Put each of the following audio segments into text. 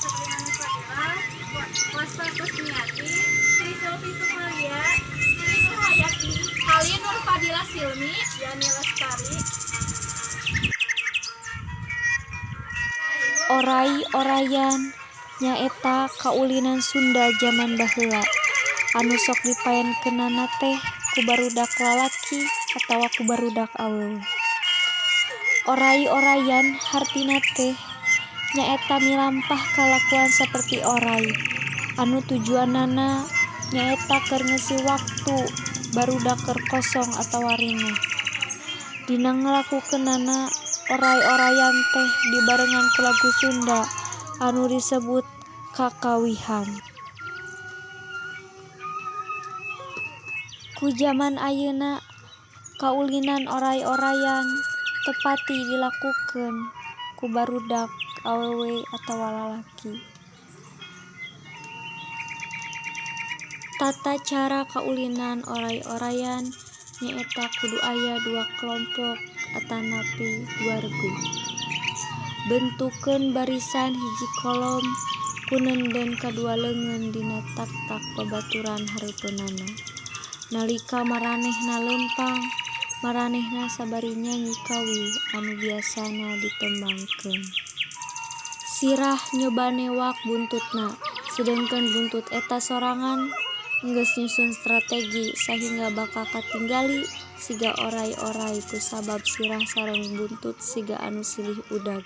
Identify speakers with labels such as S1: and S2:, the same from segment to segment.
S1: Sabrina Nusratila, Waspa Kusmiati, Sri Sulfi Sukmalia, Sri Nurhayati,
S2: Halin Nur Fadila Silmi,
S1: Yani Lestari.
S3: Oray-orayan nyaeta kaulinan Sunda jaman baheula anu sok dipaenkeunana teh ku barudak lalaki atawa ku barudak awewe. Oray-orayan hartina teh nyaeta milampah kalakuan saperti oray anu tujuanana nyaeta keur ngeusi waktu barudak keur kosong atawa rineh. Dina ngalakukeunana oray-orayan teh dibarengan ku lagu Sunda anu disebut kakawihan. Ku jaman ayeuna kaulinan oray-orayan teu pati dilakukeun ku barudak awewe atawa lalaki. Tata cara kaulinan oray-orayan nyaeta kudu aya dua kelompok atanapi dua regu. Bentukeun barisan hiji kolom ku nenden kadua leungeun dina taktak babaturan hareupeunana. Nalika maranehna leumpang, maranehna sabari nyanyi kawih anu biasana ditembangkeun. Sirah nyoba newak buntutna, sedengkeun buntut eta sorangan geus nyusun strategi sahingga bakal katinggali siga oray-oray kusabab sirah sareng buntut siga anu silih udag.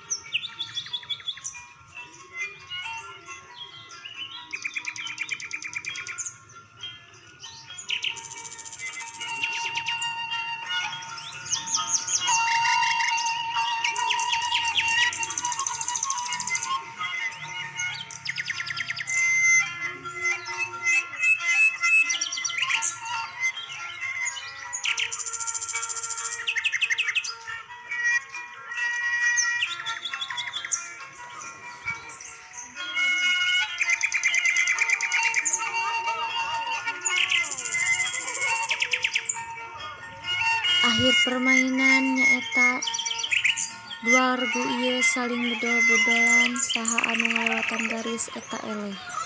S3: Akhir permainan nyaeta dua regu ieu saling bedol-bedolan saha anu ngalewatan garis eta eleh.